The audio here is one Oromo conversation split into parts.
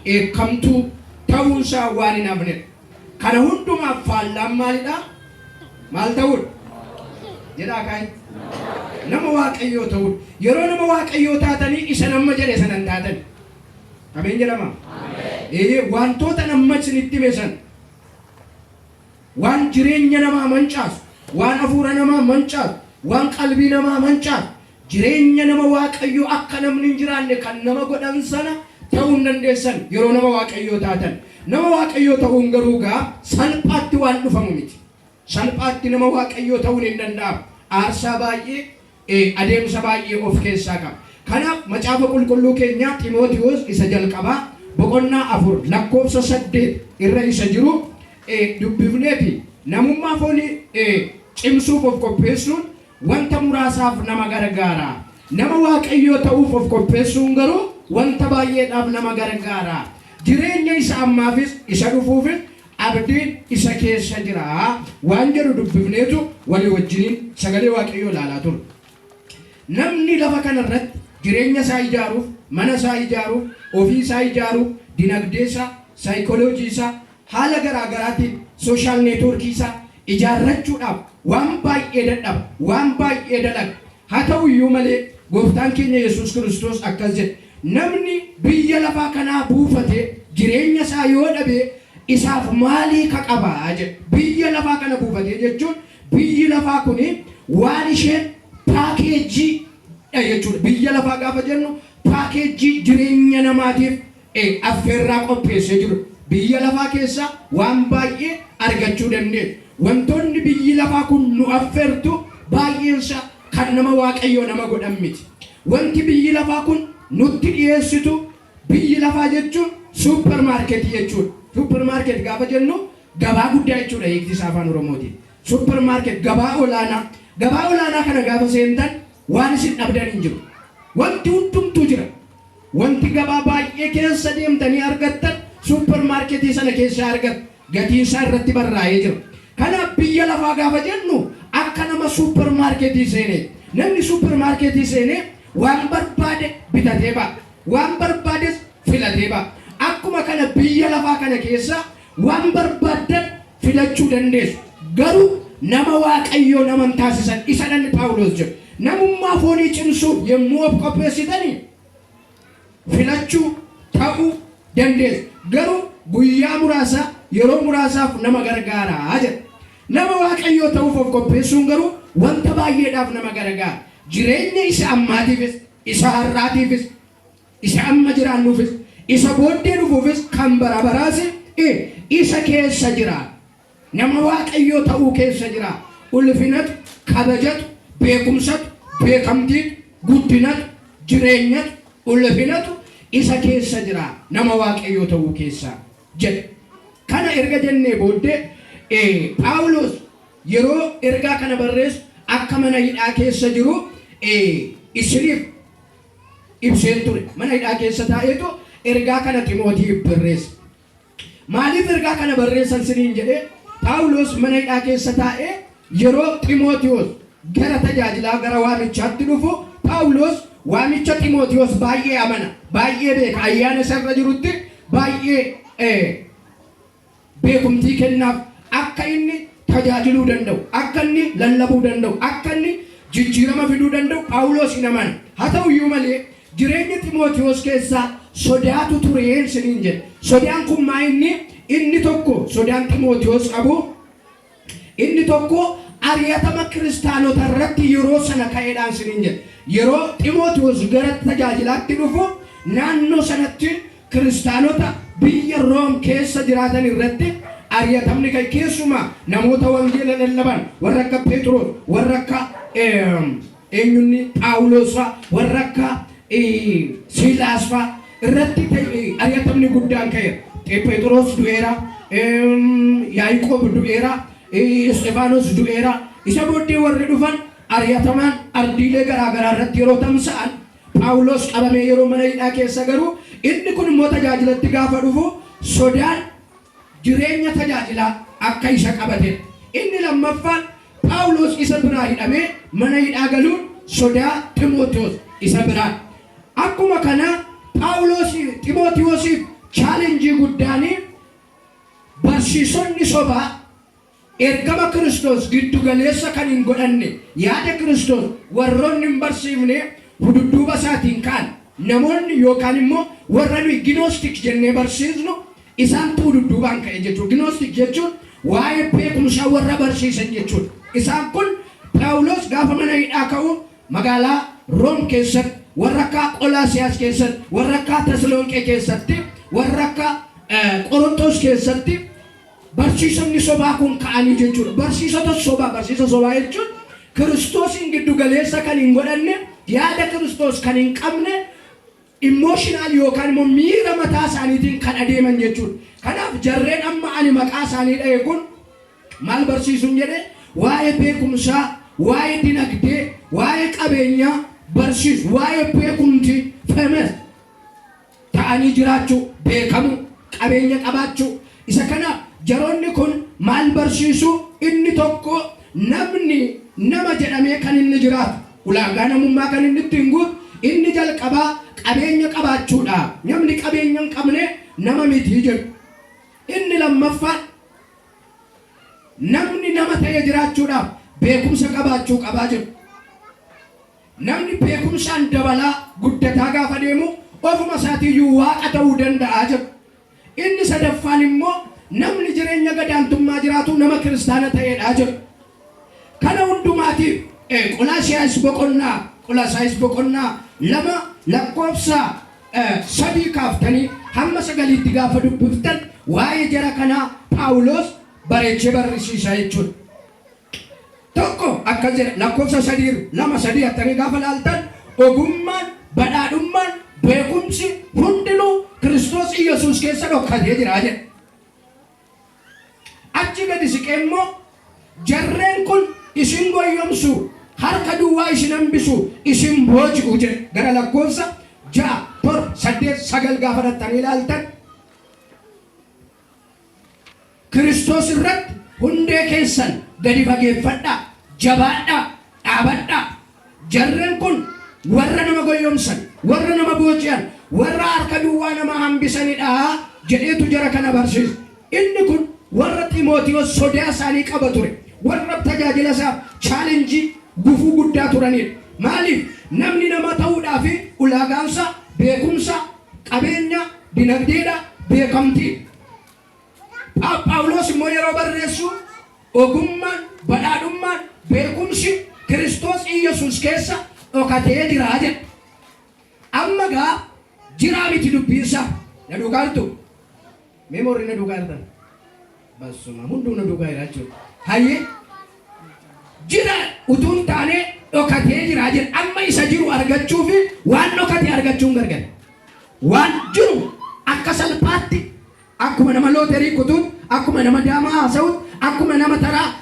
dheekkamtuu ta'uunsaa waan hin hafnedha. Kana hundumaaf faallaan maalidha? Maal ta'uudha? Jedhaa kaa'e. Nama Waaqayyoo ta'uudha. Yeroo nama Waaqayyoo taatanii isa nama jedhe sana hin taatan. Ameen jedhama. Ee, wantoota nama isinitti hime sana, waan jireenya namaa mancaasu, waan hafuura namaa mancaasu, waan qalbii namaa mancaasu, jireenya nama Waaqayyoo akka namni hin jiraanne kan nama godhan sana ta'uu hin dandeessan yeroo nama Waaqayyoo taatan. Nama Waaqayyoo ta'uun garuu gaa salphaatti waan dhufamu miti. Salphaatti nama Waaqayyoo ta'uun hin danda'amu. Aarsaa baay'ee, adeemsa baay'ee of keessaa qaba. Kanaaf Macaafa Qulqulluu keenyaa Ximootiwoos isa jalqabaa boqonnaa 4 lakkoofsa 8 irra isa jiru dubbifneeti, namummaa foonii cimsuuf of qopheessuun wanta muraasaaf nama gargaara. Nama Waaqayyoo ta'uuf of qopheessuun garuu wanta baay'eedhaaf nama gargaara. Jireenya isa ammaafis isa dhufuufis abdiin isa keessa jira waan jedhu dubbifneetu walii wajjiniin sagalee Waaqayyoo ilaalaa turre. Namni lafa kana irratti jireenya isaa ijaaruuf, mana isaa ijaaruuf, ofii isaa ijaaruuf, dinagdee isaa, saayikooloojii isaa, haala garaa garaatiin social networkii isaa ijaarrachuudhaaf waan baay'ee dadhaba, waan baay'ee dalaga. Haa ta'u iyyuu malee Gooftaan keenya Yesuus Kiristoos akkas jedhe, "Namni biyya lafaa kanaa buufatee jireenya isaa yoo dhabe isaaf maalii ka qaba?" jedhe. Biyya lafaa kana buufatee jechuun biyyi lafaa kuni waan isheen paakeejii dha jechuudha. Biyya lafaa gaafa jennu paakeejii jireenya namaatiif affeerraa qopheessee jiru. Biyya lafaa keessaa waan baay'ee argachuu dandeenya. Wantoonni biyyi lafaa kun nu affeertu baay'eensa kan nama Waaqayyoo nama godhan miti. Wanti biyyi lafaa kun nutti dhiyeessitu, biyyi lafaa jechuun super marketii jechuudha. Super market gaafa jennu gabaa guddaa jechuudha hiikti isaa afaan Oromootiin. Super market, gabaa olaanaa. Gabaa olaanaa kana gaafa seentan waan isin dhabdan hin jiru. Wanti hundumtuu jira. Wanti gabaa baay'ee keessa deemtanii argattan super marketii sana keessaa argattu. Gatiin isaa irratti barraa'ee jira. Kanaaf biyya lafaa gaafa jennu akka nama super marketii seenee. Namni super marketii seenee waan barbaade bitatee ba'a. Waan barbaades filatee ba'a. Akkuma kana biyya lafaa kana keessa waan barbaaddan filachuu dandeessu. Garuu nama Waaqayyoo nama hin taasisan, isa dhalli Phaawulos jedhu. Namummaa foonii cimsuuf yommuu of qopheessitanii filachuu ta'uu dandeessu. Garuu guyyaa muraasa, yeroo muraasaaf nama gargaaraa jedha. Nama Waaqayyoo ta'uuf of qopheessuun garuu wanta baay'eedhaaf nama gargaara. Jireenya isa ammaatiifis, isa har'aatiifis, isa amma jiraannuufis, isa booddee dhufuufis, kan bara baraas isa keessa jira. Nama Waaqayyoo ta'uu keessa jira. Ulfinatu, kabajatu, beekumsatu, beekamtiitu, guddinatu, jireenyatu, ulfinatu isa keessa jira nama Waaqayyoo ta'uu keessa jedha. Kana erga jennee booddee, Phaawulos yeroo ergaa kana barreessu akka mana hidhaa keessa jiru isiniif ibseen ture. Mana hidhaa keessa taa'eetu ergaa kana Ximootiif barreesse. Maaliif ergaa kana barreessan siniin jedhee, Phaawulos mana hidhaa keessa taa'ee yeroo Ximootiyoos gara tajaajilaa, gara waamichaatti dhufu, Phaawulos waamicha Ximootiyoos baay'ee amana, baay'ee beeka, ayyaana isarra jirutti baay'ee beekumtii kennaaf, akka inni tajaajiluu danda'u, akka inni lallabuu danda'u, akka inni jijjiirama fiduu danda'u Phaawulos hin amana. Haa ta'u iyyuu malee jireenya Ximootiyoos keessaa sodaatu tureen siniin jedhe. Sodaan kun maa inni? Inni tokko, sodaan Ximootiyoos qabu inni tokko ari'atama kiristaanota irratti yeroo sana ka'eedhaan siniin jedhe. Yeroo Ximootiyoos gara tajaajilaatti dhufu naannoo sanatti kiristaanota biyya Room keessa jiraatan irratti ari'atamni ka'e. Keessumaa namoota wangeela lallaban, warra akka Phexros, warra akka eenyunni Phaawulos fa'a, warra akka Siilaas fa'a irratti ari'atamni guddaan ka'eera. Phexros du'eera, Yaaqoob du'eera, Isxifaanos du'eera. Isa booddee warri dhufan ari'atamaan ardiilee garaa garaa irratti yeroo tamsa'an, Phaawulos qabamee yeroo mana hidhaa keessa garuu, inni kun immoo tajaajilatti gaafa dhufu sodaan jireenya tajaajilaa akka isa qabatedha. Inni lammaffaan Phaawulos isa biraa hidhamee mana hidhaa galuun sodaa Ximootiyoos isa biraa. Akkuma kana Phaawulos Ximootiyoosiif Challenge guddaanii barsiisonni sobaa ergama Kiristoos giddu galeessa kan hin godhanne, yaada Kiristoos warroonni hin barsiifne hududduuba isaatiin ka'an namoonni yookaan immoo warra nuyi Gnostic jennee barsiisnu isaantu hududduubaan ka'e jechuudha. Gnostic jechuun waa'ee beekumsaa warra barsiisan jechuudha. Isaan kun Phaawulos gaafa mana hidhaa ka'u magaalaa Room keessatti, warra akka Qolaasiyaas keessatti, warra akka Tasalonqee keessatti, warra akka Qorontos keessatti barsiisonni sobaa kun ka'anii jechuudha. Barsiisota sobaa, barsiisa sobaa jechuun Kiristoosiin giddu galeessa kan hin godhanne, yaada Kiristoos kan hin qabne, emotional yookaan immoo miira mataa isaaniitiin kan adeeman jechuudha. Kanaaf jarreen amma ani maqaa isaanii dha'e kun maal barsiisuun jedhee waa'ee beekumsaa, waa'ee dinagdee, waa'ee qabeenyaa barsiisu, waa'ee beekumtii famous ta'anii jiraachuu, beekamuu, qabeenya qabaachuu. Isa kana jaroonni kun maal barsiisu? Inni tokko namni nama jedhamee kan inni jiraatu, ulaagaa namummaa kan inni ittiin guutu inni jalqabaa qabeenya qabaachuudha. Namni qabeenya hin qabne nama miti jedhu. Inni lammaffaan namni nama ta'ee jiraachuudhaaf beekumsa qabaachuu qabaa jedhu. Namni beekumsaan dabalaa guddataa gaafa deemu ofuma isaatiiyyuu waaqa ta'uu danda'a jedhu. Inni sadaffaan immoo namni jireenya gadaantummaa jiraatu nama kiristaana ta'eedha jedhu. Kana hundumaatiif Qolaasiyaas boqonnaa 2 lakkoofsa 3 kaaftanii hamma 9tti gaafa dubbiftan waa'ee jara kanaa Phaawulos bareechee barsiisa jechuudha. Tokko akkas jedha, lakkoofsa 3, 2:3 attanii gaafa laaltan, ogummaan, badhaadhummaan, beekumsi hundinuu Kiristoos Iyyasuus keessa dhokkatee jira jedha. Achi gadi siqee immoo jarreen kun isin goyyomsu, harka duwwaa isin hambisu, isin booji'u jedha. Gara lakkoofsa 6, 7, 8, 9 gaafa dhattanii ilaaltan, Kiristoos irratti hundee keessan gadi fageeffadhaa, jabaadhaa, dhaabadhaa. Jarreen kun warra nama goyyomsan, warra nama booji'an, warra harka duwwaa nama hambisanidha jedheetu jara kana barsiisa. Inni kun warra Ximootiyoos sodaa isaanii qaba ture. Warra tajaajila isaaf challenge, gufuu guddaa turanidha. Maaliif? Namni nama ta'uudhaaf ulaagaansa beekumsa, qabeenya, dinagdeedha, beekamtii. Phaawulos immoo yeroo barreessu ogummaan, badhaadhummaan, beekumsi Kiristoos Iyyasuus keessa dhokatee jira jedha. Amma gaa jiraa miti dubbiinsa. Na duukaa jirtu? Mee moorri na duukaa jirtan? Basuma hunduu na duukaa jira jechuudha. Hayyee, jira utuu hin taane dhokatee jira jedha. Amma isa jiru argachuu fi waan dhokate argachuun gargar. Waan jiru akka salphaatti akkuma nama looterii kutuun, akkuma nama daamaa haasa'uun, akkuma nama taraa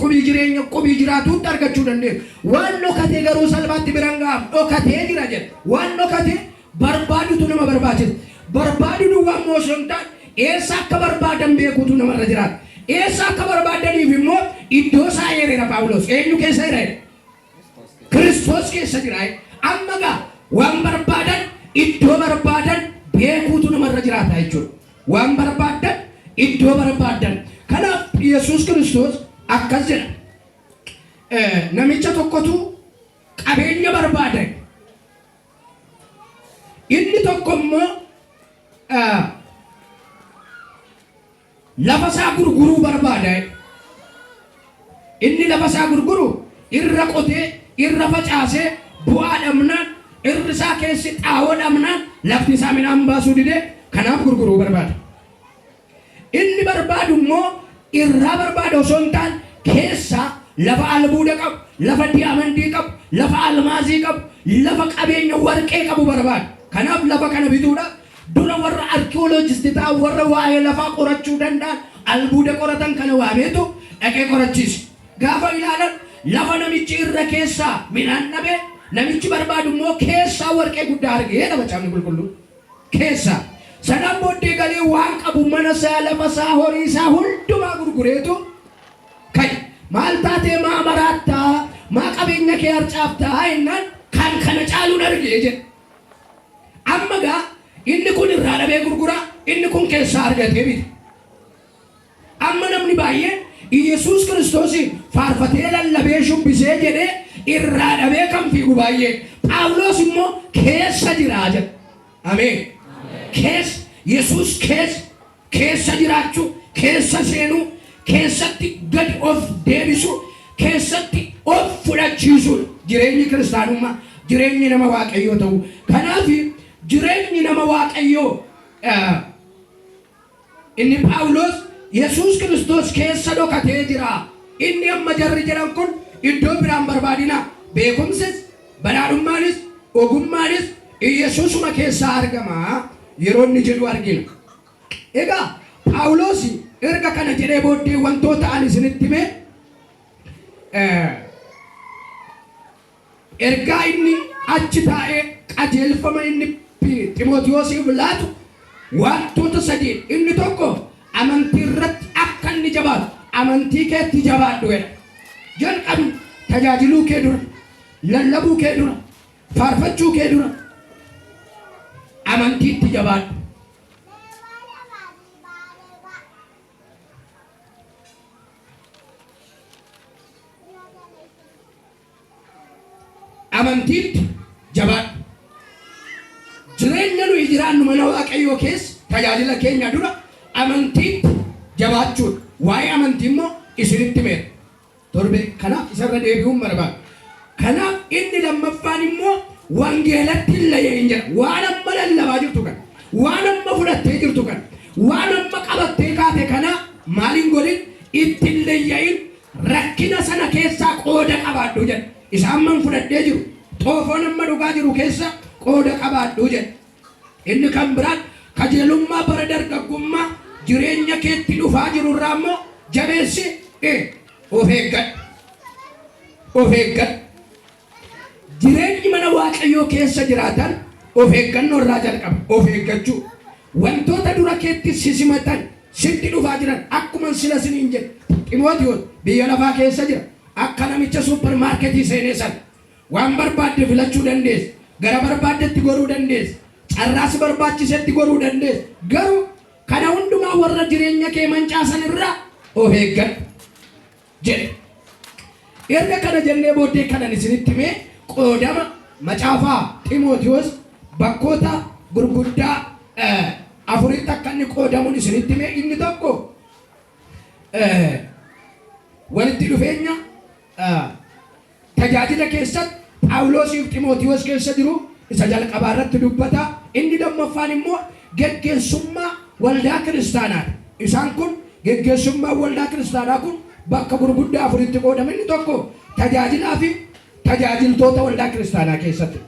qubii jireenya qubii jiraatuutti argachuu dandeessu. Waan dhokate garuu salphaatti biraan ga'amu, dhokatee jira jedha. Waan dhokate barbaadutu nama barbaachisa. Barbaadu duwwaa immoo osoo hin taane eessa akka barbaadan beekuutu namarra jiraata. Eessa akka barbaadaniif immoo iddoo isaa eereera Phaawulos. Eenyu keessa jira? Kiristoos keessa jira. Amma gaa waan barbaadan iddoo barbaadan beekuutu namarra jiraata jechuudha. Waan barbaadan iddoo barbaadan. Kanaaf Yesuus Kiristoos akkas jedha. Namicha tokkotu qabeenya barbaada. Inni tokko immoo lafa isaa gurguruu barbaada. Inni lafa isaa gurguru irra qotee, irra facaasee bu'aa dhabnaan, irri isaa keessi xaa'oo dhabnaan, lafti isaa midhaan baasuu didee, kanaaf gurguruu barbaada. Inni barbaadu immoo irraa barbaada osoo hin taane keessaa lafa albuuda qabu, lafa diamond qabu, lafa almaazii qabu, lafa qabeenya warqee qabu barbaada. Kanaaf lafa kana bituudhaaf dura warra archaeologist ta'an, warra waa'ee lafaa qorachuu danda'an, albuuda qoratan kana waameetu dhaqee qorachiise. Gaafa ilaalan lafa namichi irra keessaa midhaan dhabe, namichi barbaadu immoo keessaa warqee guddaa argee dha Macaafni Qulqulluu. Keessaa. Sanaan booddee galee waan qabu, mana isaa, lafa isaa, horii isaa hundumaa gurgureetu ka'e. Maal taatee, maa maraattaa, maa qabeenya kee harcaaftaa jennaan, kan kana caaluun argee jedhe. Amma gaa Inni kun irraa dhabee gurguraa, inni kun keessaa argatee bita. Amma namni baay'een Iyyasuus Kiristoosiin faarfatee lallabee shubbisee jedhee irraa dhabee kan fiigu baay'ee. Phaawulos immoo keessa jiraa jedha. Ameen. Keessa Yesuus keessa keessa jiraachuu, keessa seenuu, keessatti gadi of deebisuu, keessatti of fudhachiisuudha. Jireenyi kiristaanummaa, jireenyi nama Waaqayyoo ta'uu. Kanaaf jireenyi nama Waaqayyoo Inni Phaawulos Yesuus Kiristoos keessa dhokatee jira. Inni amma jarri jedhan kun iddoo biraa hin barbaadinaa. Beekumsis, badhaadhummaanis, ogummaanis Iyyasuusuma keessaa argama yeroo inni jedhu argina. Egaa Phaawulos erga kana jedhee booddee wantoota ani isinitti hime Ergaa inni achi taa'ee qajeelfama inni Ximootiwoosiif laatu wantoota sadiidha. Inni tokko amantii irratti akka inni jabaatu, amantii keetti jabaadhu jedha. Jalqabi tajaajiluu kee dura, lallabuu kee dura, faarfachuu kee dura amantiitti jabaadhu. Amantiitti jabaadhu. Jireenya nuyi jiraannu mana Waaqayyoo keessa tajaajila keenya dura amantiitti jabaachuudha. Waa'ee amantii immoo isinitti himeera. Torbee kanaaf isarra deebi'uun barbaada. Kanaaf inni lammaffaan immoo wangeelatti hin layya'in jedha. Waan amma lallabaa jirtu kana, waan amma fudhattee jirtu kana, waan amma qabattee kaate kana maal hin godhin itti hin layya'in Rakkina sana keessaa qooda qabaadhu jedha. Isa amman fudhadhee jiru, xoofoon amma dhugaa jiru keessa qooda qabaadhu jedha. Inni kan biraan kajeelummaa bara dargaggummaa jireenya keetti dhufaa jiru irraa immoo jabeessi of eeggadhu. Of eeggadhu. Jireenyi mana Waaqayyoo keessa jiraatan of eeggannoo irraa jalqaba. Of eeggachuu. Wantoota dura keetti si simatan, sitti dhufaa jiran akkuman sila siniin jedhe Ximootiyoos biyya lafaa keessa jira. Akka namicha suupparmaarketii seenee sana. Waan barbaadde filachuu dandeessa. Gara barbaaddetti goruu dandeessa. Carraa si barbaachisetti goruu dandeessa. Garuu kana hundumaa warra jireenya kee mancaasan irraa of eeggadhu jedhe. Erga kana jennee booddee kanan isinitti hime qoodama macaafa Ximootiyoos bakkoota gurguddaa afuritti akka inni qoodamuun isinitti hime. Inni tokko walitti dhufeenya tajaajila keessatti Phaawuloosiif Ximootiyoos keessa jiru isa jalqabaa irratti dubbata. Inni lammaffaan immoo geggeessummaa waldaa kiristaanaati. Isaan kun geggeessummaan waldaa kiristaanaa kun bakka gurguddaa afuritti qoodama. Inni tokko tajaajilaa fi tajaajiltoota waldaa kiristaanaa keessatti.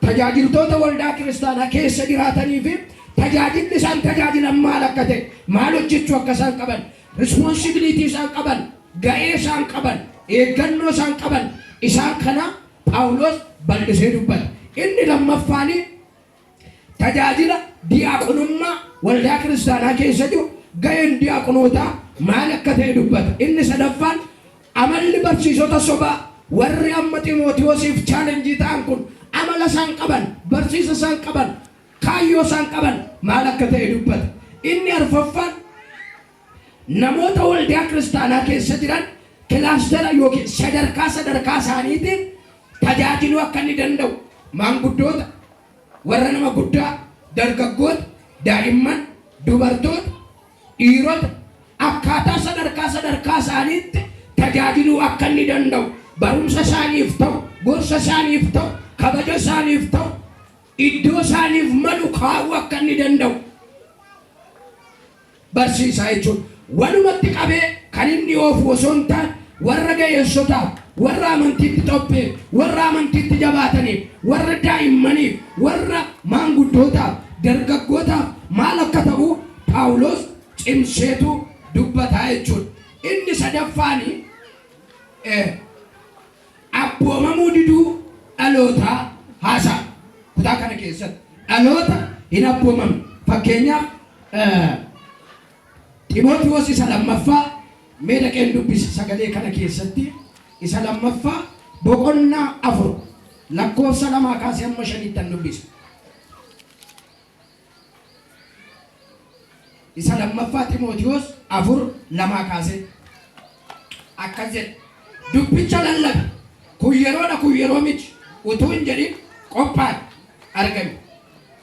Tajaajiltoota waldaa kiristaanaa keessa jiraatanii fi tajaajilli isaan tajaajilan maal akka ta'e, maal hojjechuu akka isaan qaban, responsibility isaan qaban, ga'ee isaan qaban, eeggannoo isaan qaban, isaan kana Phaawulos bal'isee dubbata. Inni lammaffaan tajaajila diyaaqonummaa waldaa kiristaanaa keessa jiru ga'een diyaaqonootaa maal akka ta'e dubbata. Inni sadaffaan amalli barsiisota sobaa warri amma Ximootiyoosiif chaalenjii ta'an kun amala isaan qaban, barsiisa isaan qaban, kaayyoo isaan qaban maal akka ta'e dubbata. Inni arfaffaan namoota waldaa kiristaanaa keessa jiran kilaastera yookiin sadarkaa sadarkaa isaaniitiin tajaajiluu akka inni danda'u maanguddoota, warra nama guddaa, dargaggoota, daa'imman, dubartoota, dhiirota akkaataa sadarkaa sadarkaa isaaniitti tajaajiluu akka inni danda'u barumsa isaaniif ta'u, gorsa isaaniif ta'u, kabaja isaaniif ta'u, iddoo isaaniif malu kaa'uu akka inni danda'u barsiisaa jechuudha. Walumatti qabee kan inni oofu osoo hin taane warra ga'eessotaaf, warra amantiitti xopheef, warra amantiitti jabaataniif, warra daa'immaniif, warra maanguddootaaf, dargaggootaaf maal akka ta'u Phaawulos cimseetu dubbataa jechuudha. Inni sadaffaani Abboomamuu diduu dhalootaa haasa'a. Kutaa kana keessatti dhaloota hin abboomamne. Fakkeenyaaf Ximootiwoos isa lammaffaa mee dhaqeen dubbisa sagalee kana keessatti isa lammaffaa boqonnaa 4 lakkoofsa 2 kaasee hamma 5ttan dubbisa. Isa lammaffaa Ximootiyoos 4:2 kaasee akkas jedha. Dubbicha lallabi. Kun yeroodha kun yeroo miti utuu hin jedhin qophaa'i argami.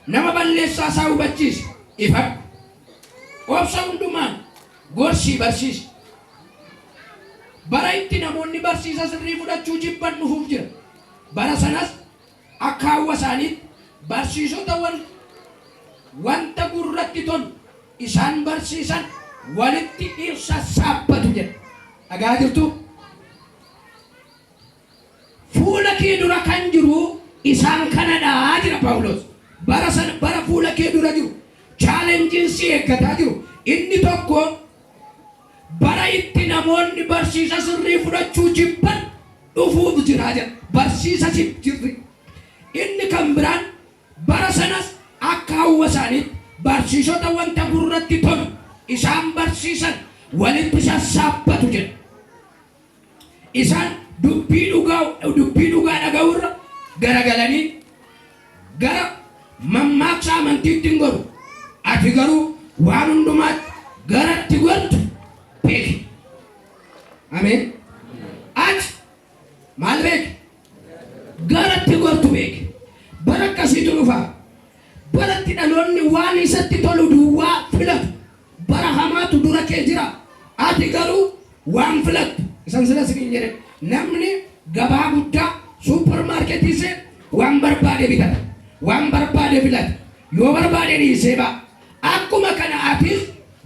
Nama balleessaa isaa hubachiisi ifadhu. Obsa hundumaan gorsii barsiisi. Bara itti namoonni barsiisa sirrii fudhachuu jibban dhufuuf jira. Bara sanas akka hawwa isaaniitti barsiisota wanta gurratti tolu isaan barsiisan walitti in sassaabbatu jedha. Dhaga'aa jirtuu? Fuula kee dura kan jiru isaan kanadha jedha Phaawulos. Bara sana bara fuula kee dura jiru chaalenjiin si eeggataa jiru inni tokko bara itti namoonni barsiisa sirrii fudhachuu jibban dhufuuf jira jedha. Barsiisa sirrii. Inni kan biraan bara sanas akka hawwa isaaniitti barsiisota wanta gurratti tolu isaan barsiisan walitti sassaabbatu jedha. Isaan dubbii dhugaa dubbii dhugaa dhaga'uu irra garagalanii gara mammaaksa amantiitti hin goru. Ati garuu waan hundumaatti garatti gortu beeki. Ameen. Ati maal beeki? Garatti gortu beeki. Bara akkasiitu dhufa. Baratti dhaloonni waan isatti tolu duwwaa filatu. Bara hamaatu dura kee jira. Ati garuu waan filattu. Isan sila isiniin jedhe. Namni gabaa guddaa suuparmaarketii seenu waan barbaade bitata. Waan barbaade filata. Yoo barbaade dhiisee ba'a. Akkuma kana atis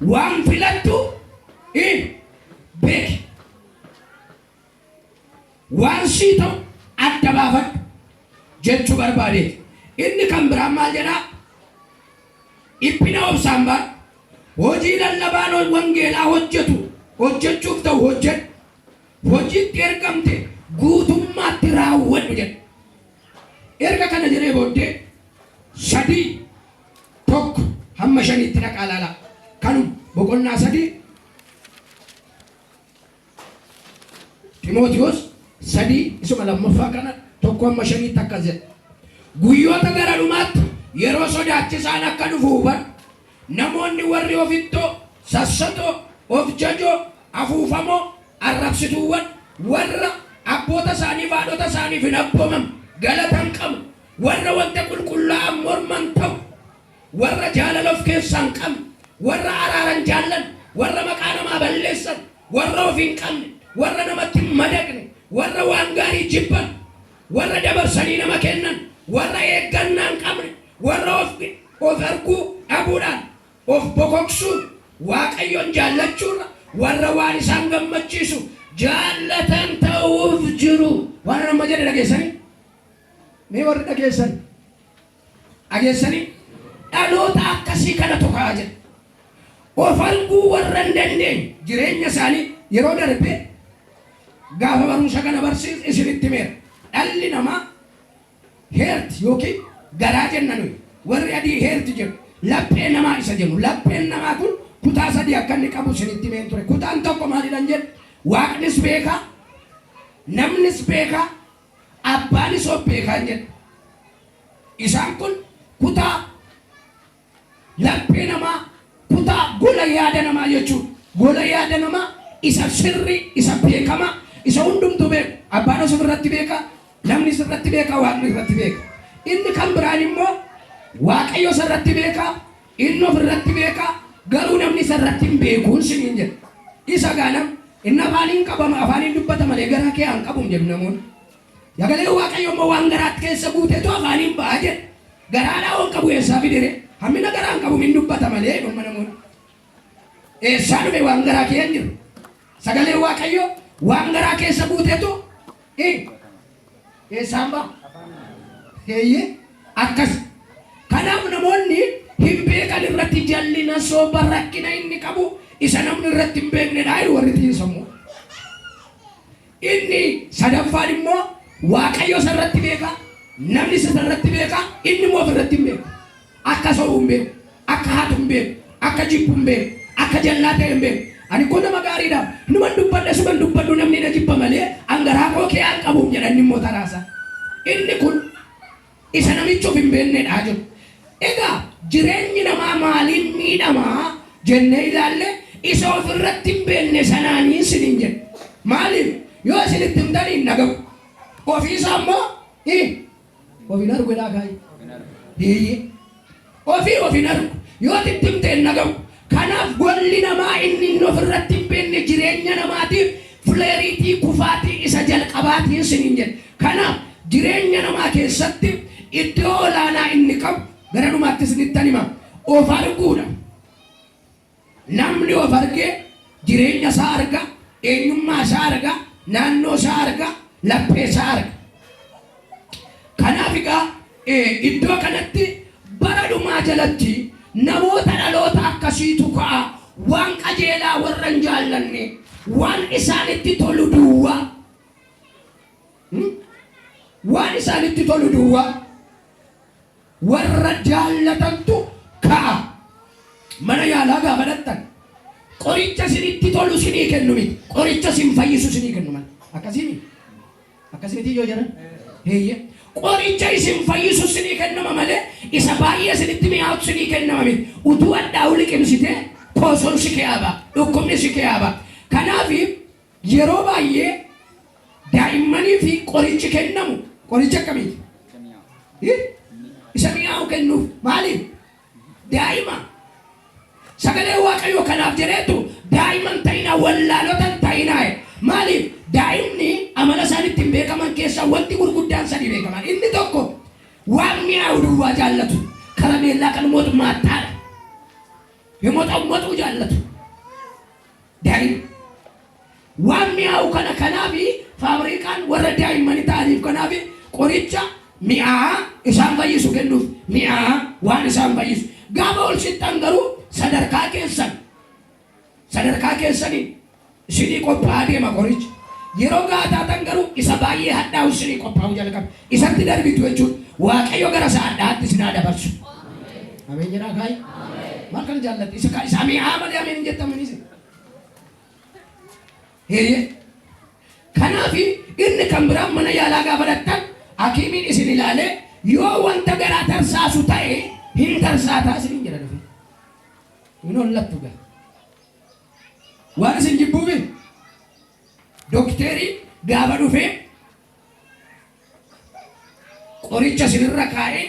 waan filattu beeki. Waan sii ta'u adda baafadhu jechuu barbaadeeti. Inni kan biraan maal jedhaa? Dhiphina obsaan baadhu. Hojii lallabaan wangeelaa hojjetu hojjechuuf ta'u hojjedhu. Hojiitti ergamte guutummaatti raawwadhu jedha. Erga kana jedhee booddee 3:1 hamma 5tti dhaqaa ilaalaa. Kanuma boqonnaa 3 Ximootiyoos 3 isuma lammaffaa kana 1 hamma 5tti akkas jedha. Guyyoota gara dhumaatti yeroo sodaachisaan akka dhufu hubadhu. Namoonni warri ofittoo, sassatoo, of jajoo, afuufamoo, arrabsituuwwan, warra abboota isaaniif haadhota isaaniif hin abboomamne, galata hin qabne, warra wanta qulqullaa'aa morman ta'u. Warra jaalala of keessaa hin qabne, warra araara hin jaallanne, warra maqaa namaa balleessan, warra of hin qabne, warra namatti hin madaqne, warra waan gaarii jibban, warra dabarsanii nama kennan, warra eeggannaa hin qabne, warra of of arguu dhabuudhaan of bokoksuun Waaqayyoon jaallachuurra warra waan isaan gammachiisu jaallatan ta'uuf jiru. Waan amma jedhe dhageessanii? Mee warri dhageessan? Dhageessanii? Dhaloota akkasii kanatu ka'a jedha. Of arguu warra hin dandeenye jireenya isaanii yeroo darbe gaafa barumsa kana barsiis isinitti himeera. Dhalli namaa heart yookiin garaa jenna nuyi. Warri adii heart jedhu. Laphee namaa isa jennu. Lapheen namaa kun kutaa sadii akka inni qabu isinitti himeen ture. Kutaan tokko maalidhan jedhu? Waaqnis beekaa, namnis beekaa, Abbaanis of beekaa hin jedhu. Isaan kun kutaa laphee namaa, kutaa gola yaada namaa jechuudha. Gola yaada namaa isa sirrii, isa beekamaa, isa hundumtuu beeku. Abbaan of irratti beeka, namnis irratti beeka, Waaqni irratti beeka. Inni kan biraan immoo Waaqayyo isa irratti beeka, inni of irratti beeka, garuu namni isa irratti hin beekuun siniin jedha. Isa gaanam Inni afaaniin qabama, afaaniin dubbata malee garaa kee hin qabu hin jedhu namoonni. Sagaleen Waaqayyo immoo waan garaatti keessa guutetu afaaniin ba'a jedha. Garaadhaa waan qabu eessaa fidere? Hammina garaa hin qabu hin dubbata malee jedhu amma namoonni. Eessaa dhufe waan garaa kee hin jiru. Sagaleen Waaqayyo waan garaa keessa guutetu eessaan ba'a? Eeyyee akkas. Kanaaf namoonni hin beekan irratti jallina soba rakkina inni qabu isa namni irratti hin beeknedha jedhu warri xiinsammuu. Inni sadaffaan immoo Waaqayyo isa irratti beeka, namni isa irratti beeka, inni immoo of irratti hin beeku. Akka sobu hin beeku, akka hatu hin beeku, akka jibbu hin beeku, akka jallaa ta'e hin beeku. Ani koo nama gaariidha, numan dubbadha suman dubbadhu namni na jibba malee an garaa koo kee an qabuuf jedha inni immoo taraasa. Inni kun isa namichi of hin beeknedha jedhu. Egaa jireenyi namaa maaliin miidhama? Jennee ilaalle isa ofirratti hin beekne sanaanii isiniin jedhe. Maaliif? Yoo isinitti himtanii hin dhaga'u. Ofiisaa immoo of hin argu jedhaa kaayi. Eeyyee. Ofii of hin argu. Yoo itti himte hin dhaga'u. Kanaaf golli namaa inni inni ofirratti hin beekne jireenya namaatiif fileeriitii kufaatii isa jalqabaatiin isiniin jedhe. Kanaaf jireenya namaa keessatti iddoo olaanaa inni qabu gara dhumaatti isinittan hima. Of arguudha. Namni of argee jireenya isaa arga, eenyummaa isaa arga, naannoo isaa arga, laphee isaa arga. Kanaaf egaa iddoo kanatti bara dhumaa jalatti namoota dhaloota akkasiitu ka'a, waan qajeelaa warra hin jaallanne, waan isaanitti tolu duwwaa. Waan isaanitti tolu duwwaa. Warra jaallatantu ka'a. Mana yaalaa gaafa dhaqxan qoricha isinitti tolu isinii kennu miti. Qoricha isin fayyisu isinii kennu malee. Akkasii miti? Akkasii miti yoo jedhan? Eeyyee. Qoricha isin fayyisu isinii kennama malee isa baay'ee isinitti mi'aawtu isinii kennama miti. Utuu hadhaa'u liqimsitee koosoon si kee'aa ba'a. Dhukkubni si kee'aa ba'a. Kanaaf yeroo baay'ee daa'immanii fi qorichi kennamu qoricha akkamiiti? Isa mi'aawu kennuuf. Maaliif? Daa'ima. Sagalee Waaqayyoo kanaaf jedheetu daa'ima hin ta'inaa, wallaalota hin ta'inaa jedha. Maaliif? Daa'imni amala isaan ittiin beekaman keessaa wanti gurguddaan sadii beekaman. Inni tokko waan mi'aawu duwwaa jaallatu. Karameellaa kan mootummaa Himoxamoxuu jaallatu. Daa'ima. Waan mi'aawu kana kanaafi faabrikaan warra daa'immani ta'aniif kanaafi qoricha mi'aa'aa isaan fayyisu kennuuf mi'aa'aa waan isaan fayyisu. Gaafa ol sixxan garuu sadarkaa keessan sadarkaa keessaniin isinii qophaa'aa deema qorichi. Yeroo gahaa taatan garuu isa baay'ee hadhaa'u isinii qophaa'uu jalqaba. Isatti darbitu jechuudha. Waaqayyo gara isa hadhaa'aatti isin haa dabarsu. Ameen jedhaa kaayi. Maal kana jaallatte? Isa isa mi'aa malee ameen hin jettan isin. Eeyyee. Kanaaf inni kan biraan mana yaalaa gaafa dhaqxan hakiimiin isin ilaalee yoo wanta garaa tarsaasu ta'e hin tarsaataa isiniin jedha dhufe. Hin hollattu gaa. Waan isin jibbuufi dokteeriin gaafa dhufee qoricha isinirra kaa'ee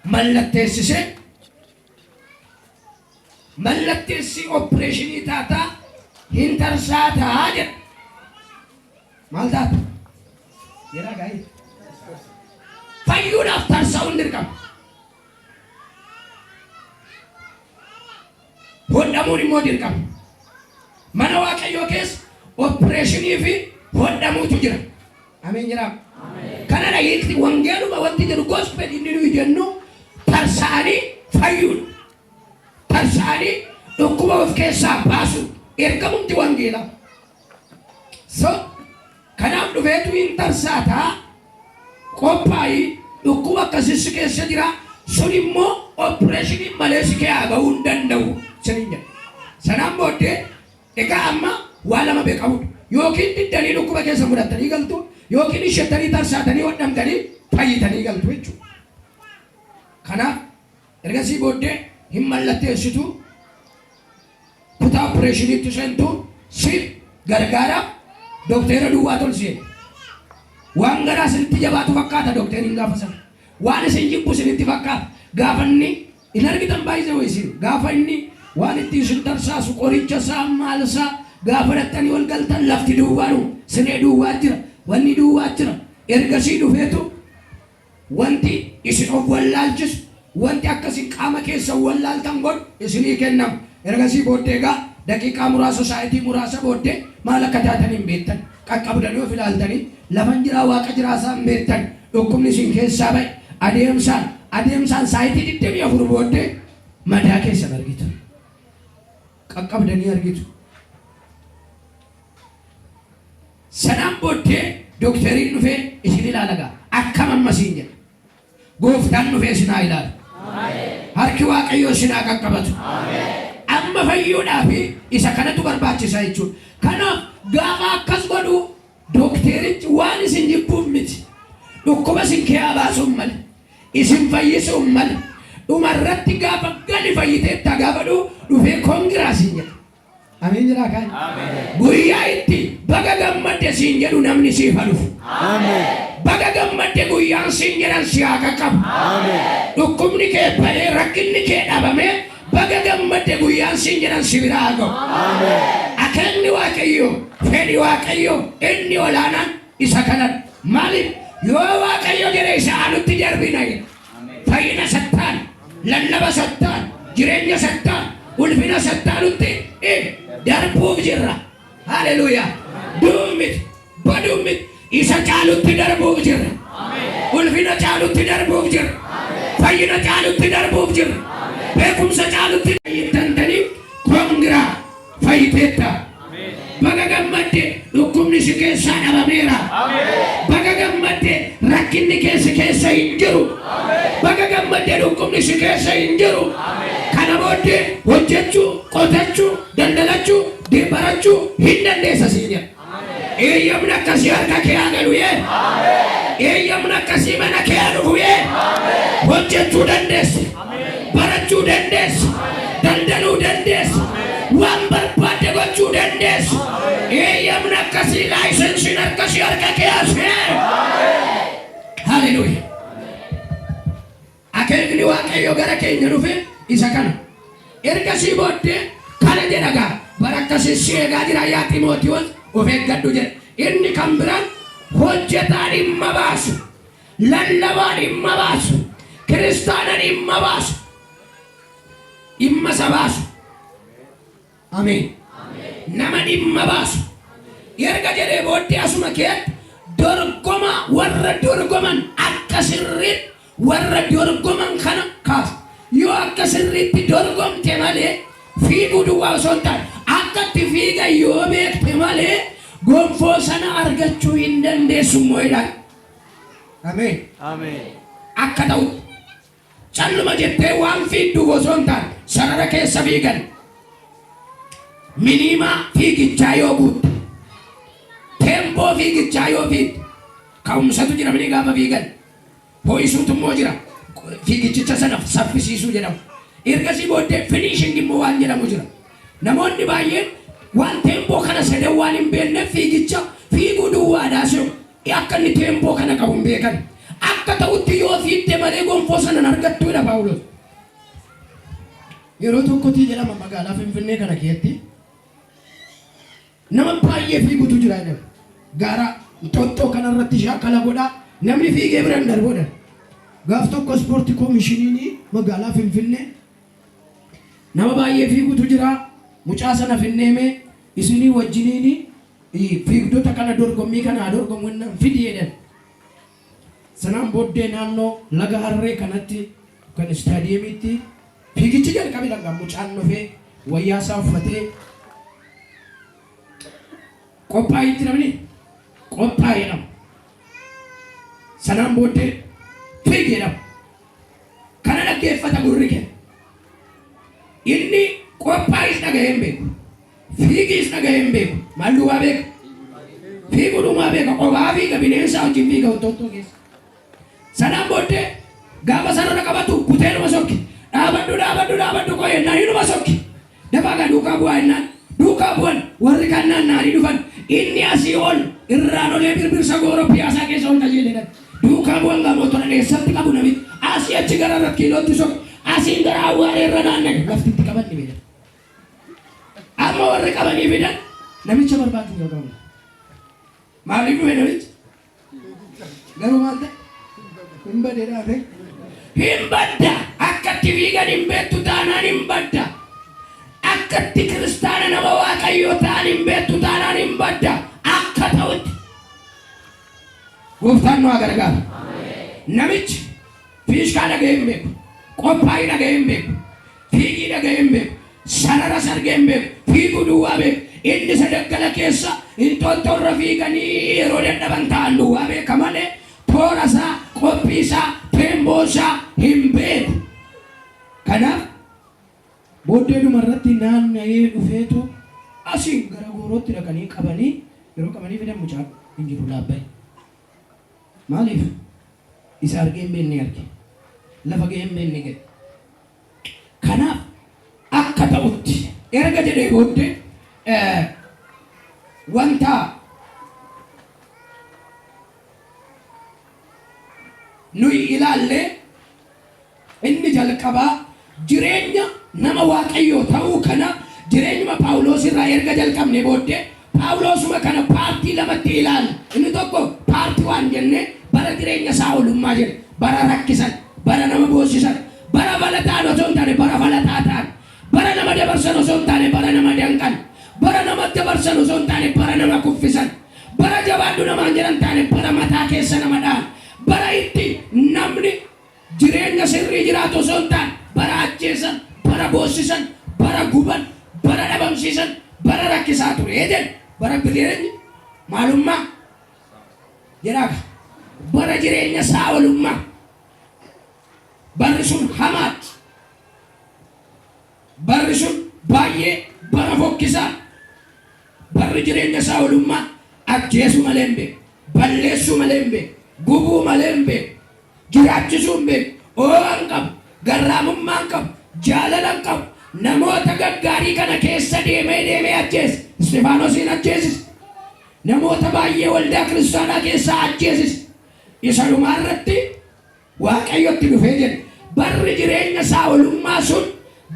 mallatteessisee mallatteessii opereeshinii taataa hin tarsaataa jedha. Maal taata? Jedhaa gaa'ii. Fayyuudhaaf tarsa'uun dirqama. Hodhamuun immoo dirqama. Mana Waaqayyoo keessa opereeshinii fi hodhamuutu jira. Ameen jedhaa. Kanadha hiikti wangeeluma wanti jedhu gospel inni nuyi jennu tarsa'anii fayyuudha. Tarsa'anii dhukkuba of keessaa baasuu ergamumti wangeelaa. So kanaaf dhufeetu hin tarsaataa qophaa'i dhukkuba akkasii si keessa jira sun immoo opereeshiniin malee si keessaa bahuu hin danda'u siniin jedha. Sanaan booddee egaa amma waa lama beekamudha. Yookiin diddanii dhukkuba keessa fudhattanii galtu yookiin ishettanii tarsaatanii hodhamtanii fayyitanii galtu jechuudha. Kanaaf ergasii booddee hin mallatteessitu kutaa opereeshiniitti seentu si gargaara dokteera duwwaa tolsee. Waan garaa isinitti jabaatu fakkaata dokteeriin gaafa sana. Waan isin jibbu isinitti fakkaata. Gaafa inni hin argitan baay'isee wayisiin gaafa inni waan ittiin isin tarsaasu qoricha isaa maal isaa gaafa dhattanii ol galtan lafti duwwaanu siree duwwaa jira wanni duwwaa jira ergasii dhufeetu Wanti isin of wallaalchisu, wanti akka isin qaama keessan wallaaltan godhu isinii kennama. Ergasii booddee egaa daqiiqaa muraasa, saa'itii muraasa booddee maal akka taatan hin beektan. Qaqqabdanii of ilaaltanii, lafan jiraa Waaqa jiraa isaa hin beektan. Dhukkubni isin keessaa ba'e. Adeemsaan, adeemsaan saa'itii 24 booddee madaa keessan argitu. Qaqqabdanii argitu. Sanaan booddee dokteriin dhufee isin ilaala gaa. Akkam amma siin jedha. Gooftaan dhufee isin haa ilaalu. Harki Waaqayyoo isin haa qaqqabatu. Amma fayyuudhaaf isa kanatu barbaachisa jechuudha. Kanaaf gaafa akkas godhu dokterichi waan isin jibbuuf miti. Dhukkuba isin keessaa baasuun malee. Isin fayyisuun male. Dhuma irratti gaafa gali fayyiteetta gaafa dhufee congra siin jedha. Ameen jedhaa kaan. Guyyaa itti baga gammadde siin jedhu namni siif haa dhufu. Baga gammadde guyyaan siin jedhan si haa qaqqabu. Dhukkubni kee ba'ee, rakkinni kee dhabamee, baga gammadde guyyaan siin jedhan si biraa haa ga'u. Akeekni Waaqayyoo, fedhi Waaqayyoo inni olaanaan isa kanadha. Maaliif? Yoo Waaqayyo jedhe isa aanutti darbina jedha. Fayyina sattaan, lallaba sattaan, jireenya sattaan, ulfina sattaanutti darbuuf jirra. Haleluuyaa. Du'uun miti, baduun miti, isa caalutti darbuuf jirra. Ulfina caalutti darbuuf jirra. Fayyina caalutti darbuuf jirra. Beekumsa caalutti fayyitantanii congra, fayyiteetta. Baga gammadde, dhukkubni si keessaa dhabameera. Baga gammadde, rakkinni kee si keessa hin jiru. Baga gammadde, dhukkubni si keessa hin jiru. Kana booddee hojjechuu, qotachuu, daldalachuu, barachuu hin dandeessa siin jedha. Eeyyamni akkasii harka kee haa galu yee. Eeyyamni akkasii mana kee haa dhufu yee. Hojjechuu dandeessa. Barachuu dandeessa. Daldaluu dandeessa. Waan barbaadde gochuu dandeessa. Eeyyamni akkasii, licensiin akkasii harka kee haa seenu. Haleluuyaa. Akeekni Waaqayyo gara keenya dhufe isa kana. Ergasii booddee kana jedha gaa, bara akkasii si eegaa jira yaa Ximootiyoos, of eeggadhu jedha. Inni kan biraan hojjetaa dhimma baasu, lallabaa dhimma baasu, kiristaana dhimma baasu, dhimma isa baasu. Ameen. Nama dhimma baasu. Erga jedhee booddee asuma keetti dorgoma warra dorgoman akka sirriitti warra dorgoman kana kaasa. Yoo akka sirriitti dorgomte malee, fiiguu duwwaa osoo hin taane akka itti fiigan yoo beekte malee, gonfoo sana argachuu hin dandeessu immoo jedhaan. Ameen. Akka ta'utti calluma jettee waan fiigduuf osoo hin taane, sarara keessa fiigan minima fiigichaa yoo guutte, tempo fiigichaa yoo fiigde, ka'umsatu jira mini gaafa fiigan, ho'isuutu immoo jira, fiigichicha sana saffisiisuu jedhamu. Ergasii booddee finishing immoo waan jedhamu jira. Namoonni baay'een waan tempo kana sadan waan hin beekneef fiigicha fiiguu duwwaadhaa se'u. Akka inni tempo kana qabu hin beekan. Akka ta'utti yoo fiigde malee gonfoo sana hin argattuudha Paawulos. Yeroo tokkotii jedhama magaalaa Finfinnee kana keessatti nama baay'ee fiigutu jira jedhama. Gaara Inxooxxoo kanarratti shaakala godhaa namni fiigee bira hin darbuudha. Gaaf tokko ispoortii koomishiniin magaalaa Finfinnee nama baay'ee fiigutu jira. Mucaa sana finneemee isinii wajjiniin fiigdota kana dorgommii kana haa dorgomu jennaan fidi jedhan. Sanaan booddee naannoo laga Harree kanatti kan istaadiyeemiitti fiigichi jalqabe dhangaa mucaan dhufee wayyaa isaa uffatee qophaa'eetti namni qophaa'e jedhama. Sanaan booddee fiigi jedhama. Kana dhaggeeffata gurri kee. Inni qophaa'is dhaga'ee hin beeku. Fiigiis dhaga'ee hin beeku. Maal duwwaa beeka? Fiiguu duwwaa beeka. Qophaa fiiga, bineensa wajjin fiiga Inxooxxoo keessa. Sanaan booddee gaafa sarara qabatu kutee numa sokki. Dhaabadhu, dhaabadhu, dhaabadhu koo jennaan hinuma sokki. Dafaa gaa duukaa bu'aa jennaan duukaa bu'an, warri kaan naanna'anii dhufan. Inni asii ol irraan olee Birbirsa Gooroo Piyaasaa keessa ol qajeelee dhaqe. Duukaa bu'an gaa mootora eessatti qabu namichi. Asii achi gara irra kiilootti sokke. Asiin gara Awwaaree irra naanna'e. Lafti itti qaban dhibe. Amma warri qabanii fidan namicha barbaachuu jalqaban. Maaliif dhufe namichi? Garuu maal ta'e? Hin bade dhaabe. Hin badda. Akka itti fiigan hin beektu taanaan hin badda. Akka itti kiristaana nama Waaqayyoo ta'an hin beektu taanaan hin badda. Akka ta'utti. Gooftaan nu haa gargaaru. Namichi fiishkaa dhaga'ee hin beeku. Qophaa'ii dhaga'ee hin beeku. Fiigii dhaga'ee hin beeku. Sarara sargee hin beeku. Fiiguu duwwaa beeku. Inni isa daggala keessa Inxooxxoo irra fiiganii yeroo dadhaban ta'an duwwaa beeka malee toora isaa, qophii isaa, tempo isaa hin beeku. Kanaaf booddee dhuma irratti naanna'ee dhufeetu asiin gara Goorootti dhaqanii qabanii, yeroo qabanii fidan mucaan hin jiru, laabba'e. Maaliif? Isa argee hin beekne arge. Lafa ga'ee hin beekne ga'e. Kanaaf akka ta'utti erga jedhee booddee wanta nuyi ilaalle inni jalqabaa jireenya nama Waaqayyoo ta'uu kana jireenyuma Phaawulos irraa erga jalqabne booddee Phaawulosuma kana paartii lamatti ilaalla. Inni tokko part one jennee bara jireenya Saa'olummaa jenna. Bara rakkisan, bara nama boossisan, bara fala ta'an osoo hin taane bara falaxaa ta'an, bara nama dabarsan osoo hin taane bara nama danqan, bara nama dabarsan osoo hin taane bara nama kuffisan, bara jabaadhu namaan jedhan taane bara mataa keessa nama dha'an, bara itti namni jireenya sirrii jiraatu osoo hin taane bara ajjeesan, bara boossisan, bara guban, bara dhabamsiisan, bara rakkisaa ture jedhe. Bara jireenya maalummaa jedhaa bara jireenya Saa'olummaa barri sun hamaadha. Barri sun baay'ee bara fokkisaa. Barri jireenya Saa'olummaa ajjeesuu malee hin beeku, balleessuu malee hin beeku, gubuu malee hin beeku, jiraachisuu hin beeku, oo'a hin qabu, garraamummaa hin qabu, jaalala hin qabu. Namoota gaggaarii kana keessa deemee deemee ajjeese. Isxifaanosiin ajjeesise. Namoota baay'ee waldaa kiristaanaa keessaa ajjeesise. Isa dhumaa irratti Waaqayyotti dhufee jedhe. Barri jireenya Saa'olummaa sun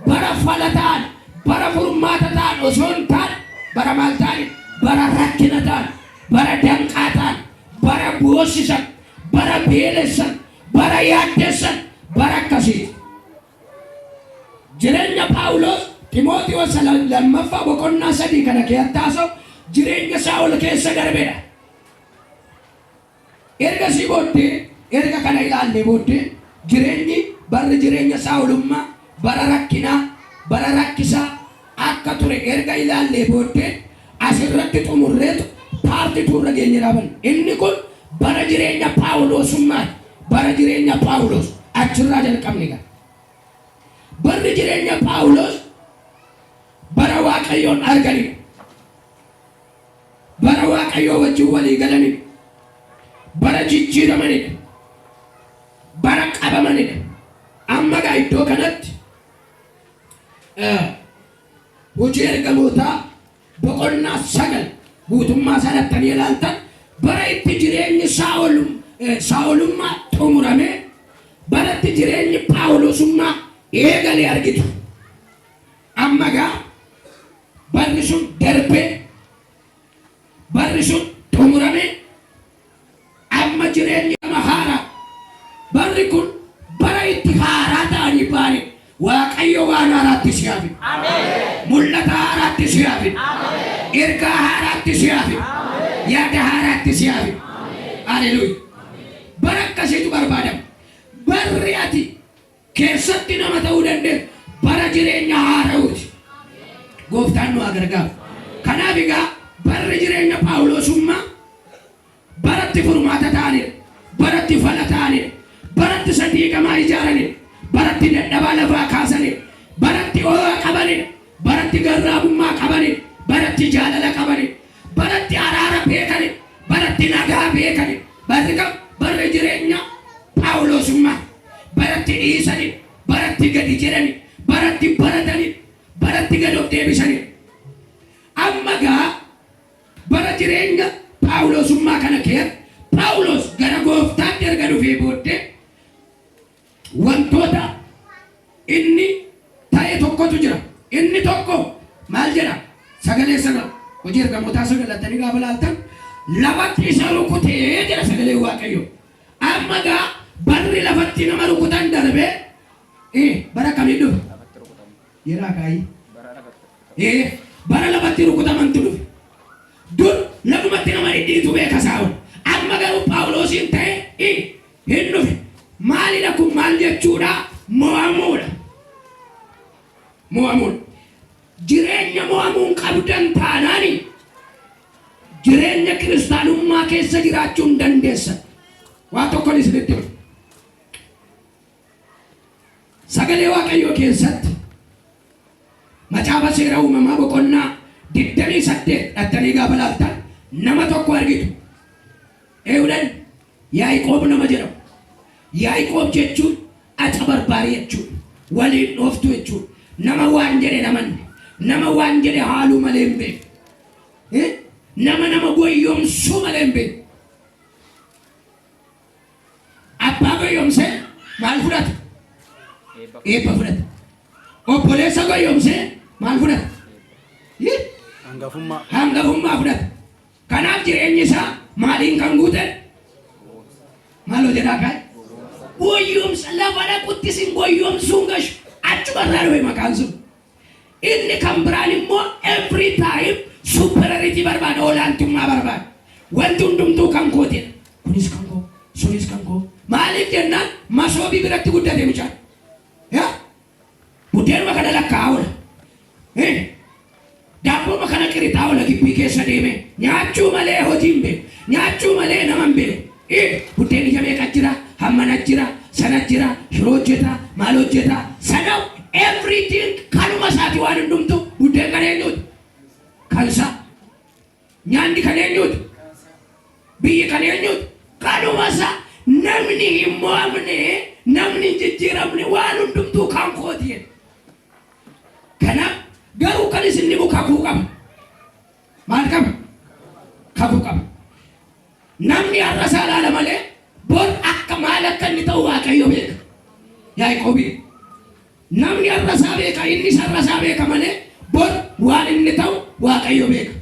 bara fala ta'an, bara furmaata ta'an osoo hin taane bara maal ta'ani? Bara rakkina ta'an, bara danqaa ta'an, bara boossisan, bara beelessan, bara yaaddessan, bara akkasiiti. Jireenya Phaawulos Ximootiwoos lammaffaa boqonnaa 3 kana keessatti haasa'u jireenya Saa'ol keessa darbedha. Ergasii booddee, erga kana ilaallee booddee, jireenyi barri jireenya Saa'olummaa bara rakkinaa, bara rakkisaa akka ture erga ilaallee booddee as irratti xumurreetu part 2 irra geenye dhaabanna. Inni kun bara jireenya Phaawuloosummaati. Bara jireenya Phaawulos achirraa jalqabne egaa. Barri jireenya Phaawulos bara Waaqayyoon arganidha. Bara Waaqayyoo wajjin walii galanidha. Bara jijjiiramanidha. Bara qabamanidha. Amma egaa iddoo kanatti hojii ergamootaa boqonnaa 9 guutummaa isaa dhattanii ilaaltan bara itti jireenyi Saa'olummaa xumuramee bara itti jireenyi Phaawulosummaa eegale argitu. Amma egaa barri sun darbee, barri sun xumuramee, amma jireenyi nama haaraa. Barri kun bara itti haaraa ta'anii ba'anidha. Waaqayyo waan haaraatti si haa fidu. Mul'ata haaraatti si haa fidu. Ergaa haaraatti si haa fidu. Yaada haaraatti si haa fidu. Haleluuya. Bara akkasiitu barbaadama. Barri ati keessatti nama ta'uu dandeessu bara jireenya haara'uuti. Gooftaan nu haa gargaaru. Kanaaf egaa barri jireenya Phaawuloosummaa baratti furmaata ta'anidha. Baratti fala ta'anidha. Baratti isa diigamaa ijaaranidha. Baratti dadhabaa lafaa kaasanidha. Baratti oo'a qabanidha. Baratti garraamummaa qabanidha. Baratti jaalala qabanidha. Baratti araara beekanidha. Baratti nagaa beekanidha. Barri kam? Barri jireenya Phaawuloosummaa. Baratti dhiisanidha. Baratti gadi jedhanidha. Baratti baratanidha. Baratti gad of deebisanidha. Amma gaa bara jireenya Phaawuloosummaa kana keessatti Phaawulos gara gooftaatti erga dhufee booddee wantoota inni ta'e tokkotu jira. Inni tokko maal jedha? Sagalee sana hojii ergamootaa sagalattanii gaafa laaltan lafatti isa rukutee jedha sagaleen Waaqayyoo. Amma gaa barri lafatti nama rukutan darbee bara kamii dhufe? Jedhaa kaayii. Bara lafatti rukutamantu dhufe. Dur lafumatti nama dhidhiitu beeka Saa'ol. Amma garuu Phaawuloosiin ta'e hin dhufe. Maalidha kun maal jechuudha? Mo'amuudha. Mo'amuudha. Jireenya mo'amuun qabdan taanaani jireenya kiristaanummaa keessa jiraachuu hin dandeessan. Waa tokkon isinitti hima. Sagalee Waaqayyoo keessatti Macaafa Seera Uumamaa boqonnaa 28 dhattanii gaafa laaltan nama tokko argitu. Eewudan Yaaqoob nama jedhamu. Yaaqoob jechuun acabarbaarii jechuudha. Waliin dhooftu jechuudha. Nama waan jedhe namanne. Nama waan jedhe haaluu malee hin beeku. Nama nama goyyomsuu malee hin beeku. Abbaa goyyomsee maal fudhata? Eebba fudhata. Obboleessa goyyomsee maal fudhata? Hangafummaa. Hangafummaa fudhata. Kanaaf jireenyi isaa maaliin kan guute? Maaloo jedhaa kaa'e? Goyyomsa lafa dhaqutti isin goyyomsuun gashu achuma irraa dhufe maqaan sun. Inni kan biraan immoo every time superiority barbaada, olaantummaa barbaada. Wanti hundumtuu kan kootidha. Kunis kan koo, sunis kan koo. Maaliif jennaan masoobii biratti guddate mucaan. Yaa? Buddeenuma kana lakkaa'aa oola. Daabbooma kana qirixaa oola gibbii keessa deemee. Nyaachuu malee hojii hin beeku. Nyaachuu malee nama hin beeku. Buddeen ija meeqa jira, hammana jira, sana jira, shiroo hojjeta, maal hojjeta. Sana everything kanuma isaati waan hundumtu. Buddeen kan eenyuuti? Kan isaa. Nyaanni kan eenyuuti? Biyyi kan eenyuuti? Kanuma isaa. Namni hin mo'amne, namni hin jijjiiramne waan hundumtuu kan kooti jedhe. Kanaaf garuu kan isin dhibu kakuu qaba. Maal qaba? Kakuu qaba. Namni har'a isaa ilaala malee bor akka maal akka inni ta'u Waaqayyo beeka. Yaaqoobii. Namni har'a isaa beeka, inni har'a isaa beeka malee bor waan inni ta'u Waaqayyo beeka.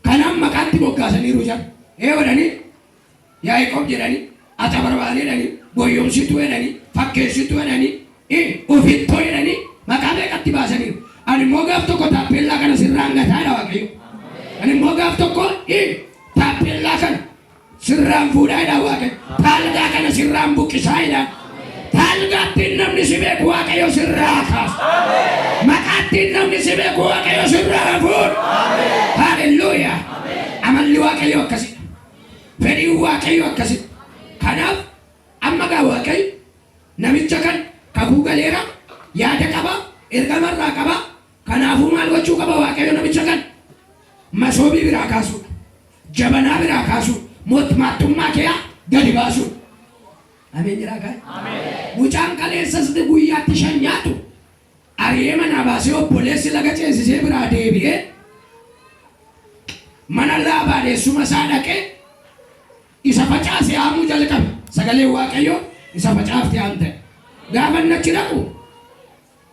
Kanaaf maqaatti moggaasaniiru jara. Ee godhanii Yaaqoob jedhanii, ata barbaadee jedhanii, goyyomsituu jedhanii, fakkeessituu jedhanii, ofittoo jedhanii maqaa meeqatti baasaniiru. Ani immoo gaaf tokko taappeellaa kana sirraan gataa jedha Waaqayyo. Ani immoo gaaf tokko taappeellaa kana sirraan fuudhaa jedha Waaqayyo. Taalgaa kana sirraan buqqisaa jedha. Taalgaattiin namni si beeku Waaqayyo sirraa kaasa. Maqaattiin namni si beeku Waaqayyo sirraa fuudha. Haalelluuyaa. Amalli Waaqayyo akkasidha. Fedhiin Waaqayyo akkasidha. Kanaaf amma gaa Waaqayyo namicha kan kakuu galeera, yaada qaba, ergamarraa qaba. Kanaafuu maal gochuu qaba Waaqayyo namicha kan? Masoobii biraa kaasuudha. Jabanaa biraa kaasuudha. Mootummaattummaa kee gadi baasuudha. Ameen jedhaa kaa'e. Mucaan kaleessas guyyaatti 5 nyaatu ari'ee manaa baasee obboleessi laga ceesisee biraa deebi'ee mana Laabaan eessuma isaa dhaqee isa facaase haamuu jalqabe. Sagaleen Waaqayyoo isa facaafte haamte. Gaafa inni achi dhaqu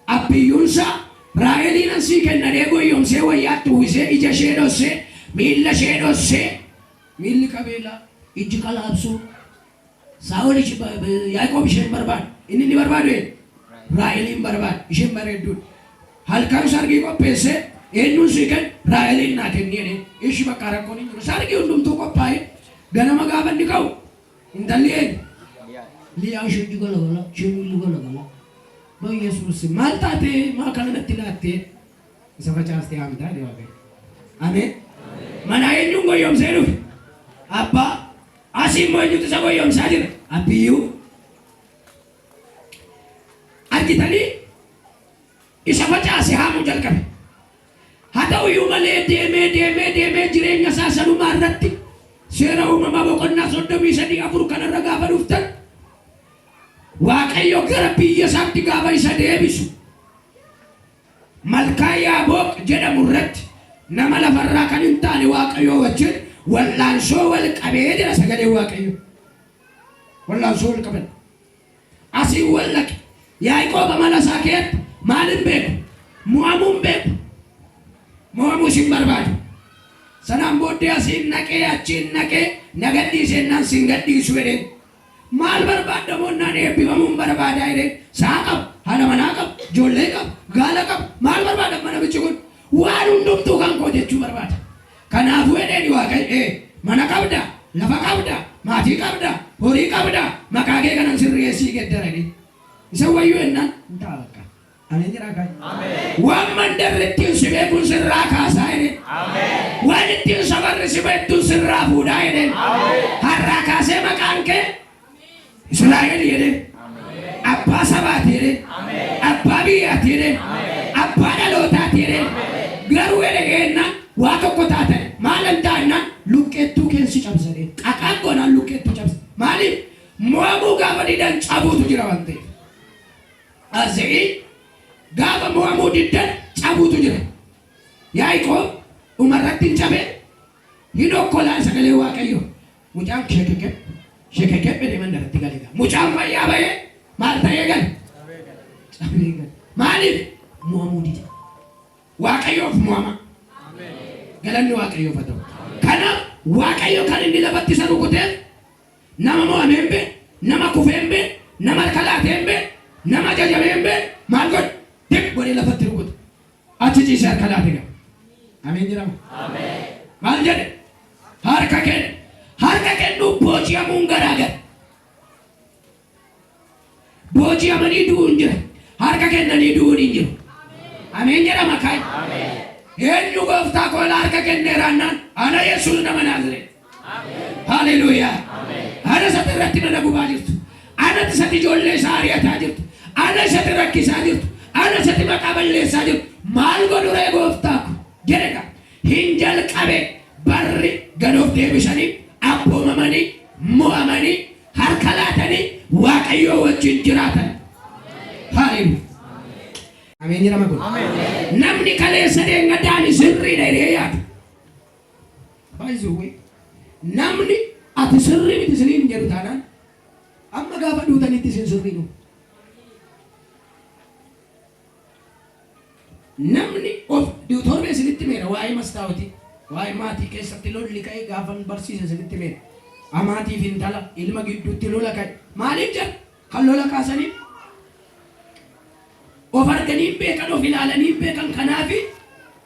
abbiyyuunsaa Raaheliin sii kennadhee goyyomsee wayyaatti uwwisee ija ishee dhossee miilla ishee dhossee miilli qabeelaa ijji qalaabsuu Saa'ol Yaaqoob isheen barbaadu. Inni inni barbaadu eenyu? Raaheliin barbaadu. Isheen bareedduudha. Halkan sargii qopheessee eenyuun sii kennu? Raaheliin naa kenni jedhee. Ishi bakka rakkoon hin jiru. Sargii hundumtuu qophaa'ee ganama gaafa inni ka'u intalli eenyu? Liyaa ishee iji galagala, ishee miilli galagala. Baay'eesuus maal taatee maa kana natti laattee isa facaastee haamtaa jedhe Waaqayyo. Ameen. Mana eenyuun goyyomsee dhufe? Abbaa. Asii immoo eenyutu isa goyyomsaa jira? Abbiyyuu. Argitanii isa facaase haamuu jalqabe. Haa ta'u iyyuu malee deemee deemee deemee jireenya isaa sanumaa irratti seera uumamaa boqonnaa 33 4 kanarra gaafa dhuftan Waaqayyo gara biyya isaatti gaafa isa deebisu Malkaa Yaabooq jedhamu irratti nama lafarraa kan hin taane Waaqayyoo wajjin wal'aansoo wal qabee jedha sagaleen Waaqayyoo. Wal'aansoo wal qaban. Asiin wal dhaqe. Yaaqoob amala isaa keessatti maal hin beeku? Mo'amuu hin beeku. Mo'amuus hin barbaadu. Sanaan booddee asiin naqee achiin naqee na gadhiisennaan sin gadhiisu jedheen. Maal barbaadda moonnaan eebbifamuun barbaadaa jedheen. Sa'a qaba, haadha manaa qaba, ijoollee qaba, gaala qaba. Maal barbaada amma namichi kun? Waan hundumtuu kan koo jechuu barbaada. Kanaafuu jedheen Waaqayyo mana qabda, lafa qabda, maatii qabda, horii qabda, maqaa kee kanan sirreessii geddara jedheen. Isa wayyuu jennaan hin ta'a bakka. Ameen jedhaa kaa'e. Waan mandarri ittiin si beekuun sirraa kaasaa jedheen. Waan ittiin safarri si beektuun sirraa fuudhaa jedheen. Har'aa kaasee maqaan kee Israa'el jedheen. Abbaa sabaati jedheen. Abbaa biyyaati jedheen. Abbaa dhalootaati jedheen. Garuu jedhe eenna waa tokko taatan maalan taannaan luqqeettuu keensi cabsa jedheen. Qaqaan goonaan luqqeettuu cabsa. Maaliif? Mo'amuu gaafa didan cabuutu jira waan ta'eef. Aze'ii gaafa mo'amuu diddan cabuutu jira. Yaaqoob dhumarratti hin cabe hin okkolaan sagalee Waaqayyoo. Mucaan shekekep shekekep jedhee mandaratti gale gaa. Mucaan fayyaa bahee maal ta'ee gale? Cabee gale. Maaliif? Mo'amuu dide. Waaqayyoof mo'ama. Galanni Waaqayyoof haa ta'u. Kanaaf Waaqayyo kan inni lafatti isa rukuteef nama mo'amee hin beekne, nama kufee hin beekne, nama harka laatee hin beekne, nama jajamee hin beekne maal godhe? Dip godhee lafatti rukute. Achi ciisee harka laate gama. Ameen jedhama. Maal jedhe? Harka kenne. Harka kennuu booji'amuun garaagara. Booji'amanii du'uun jira. Harka kennanii du'uun hin jiru. Ameen jedhama kaay. Eenyu gooftaa koo ilaa harka kenneeraannaan ana Yesuus nama Naazreet. Haleluuyaa. Ana isatti irratti mana gubaa jirtu. Ana isatti ijoollee isaa ari'ataa jirtu. Ana isatti rakkisaa jirtu. Ana isatti maqaa balleessaa jirtu. Maal godhu ree gooftaa ko jedhe gaa. Hin jalqabe barri gad of deebisanii abboomamanii mo'amanii harka laatanii Waaqayyoo wajjin jiraatan. Haleluuyaa. Ameen jedhama kun. Namni kaleessa dheengadda ani sirriidha jedhee yaadu. By the way, namni ati sirrii miti isiniin hin jedhu taanaan amma gaafa duutanitti isin sirrii dhufu. Namni of torbee isinitti meera waa'ee mastaawotii, waa'ee maatii keessatti lolli ka'e gaafan barsiise isinitti meera. Amaatiif intala ilma gidduutti lola ka'e. Maaliif jedha? Kan lola kaasaniif of arganii hin beekan, of ilaalanii hin beekan. Kanaafi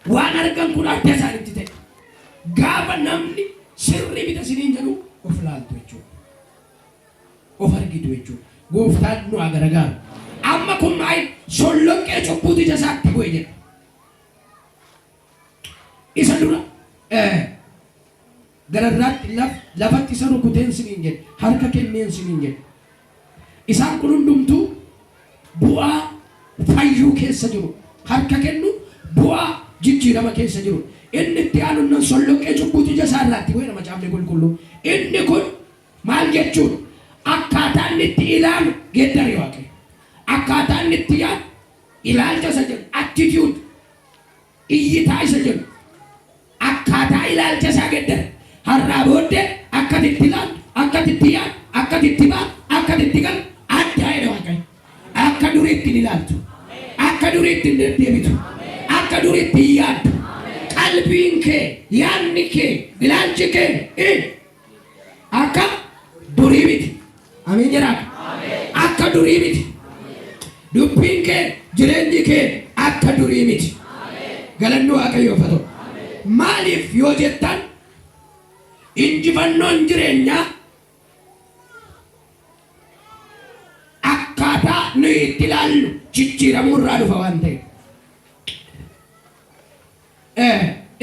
waan argan kun adda isaanitti ta'e. Gaafa namni sirrii miti isiniin jedhu of laaltu jechuudha. Of argitu jechuudha. Gooftaan nu haa gargaaru. Amma kun maal solloqqee cubbuutu ija isaatti bu'e jedha. Isa dura gararraatti lafatti isa rukuteen siniin jedhe, harka kenneen siniin jedhe. Isaan kun hundumtuu bu'aa fayyuu keessa jiru. Harka kennu bu'aa jijjiirama keessa jiru. Inni itti aanu nan solloqqee cubbuutu ija isaa irraatti bu'eera macaafni qulqulluu. Inni kun maal jechuudha? Akkaataa inni itti ilaalu geeddare Waaqayyo. Akkaataa inni itti yaadu ilaalcha isa jedhu attitude iyyitaa isa jedhu akkaataa ilaalcha isaa geddare. Har'aa booddee akka ati itti ilaaltu, akka ati itti yaaddu, akka ati itti baatu, akka ati itti galtu addaa jedhe Waaqayyo. Akka duriitti hin ilaaltu. Akka duriitti hin deddeebitu. Akka duriitti hin yaaddu. Qalbiin kee, yaadni kee, ilaalchi kee akka durii miti. Ameen jedhaa. Akka durii miti. Dubbiin kee, jireenyi kee akka durii miti. Galanni Waaqayyoof haa ta'u. Maaliif yoo jettan injifannoon jireenyaa akkaataa nuyi itti ilaallu jijjiiramuu irraa dhufa waan ta'eef.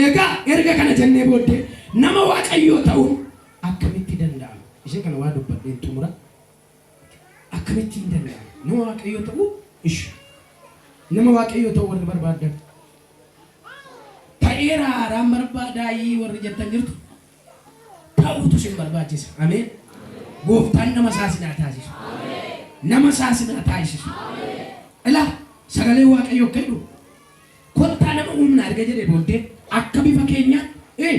Egaa erga kana jennee booddee nama Waaqayyoo ta'uun akkamitti danda'ama? Ishee kana waa dubbadheen xumura. Akkamitti hin danda'ama? Nama Waaqayyoo ta'uu ishi. Nama Waaqayyoo ta'uu warri barbaaddan. Ta'eera haaraan barbaadaayii warri jettan jirtu. Ta'uutu isin barbaachisa. Ameen. Gooftaan nama isaa isin haa taasisu. Nama isaa isin haa taasisu. Ilaa sagalee Waaqayyoo akka jedhu Kottaa nama uumnaa erga jedhee booddee akka bifa keenyaatti ee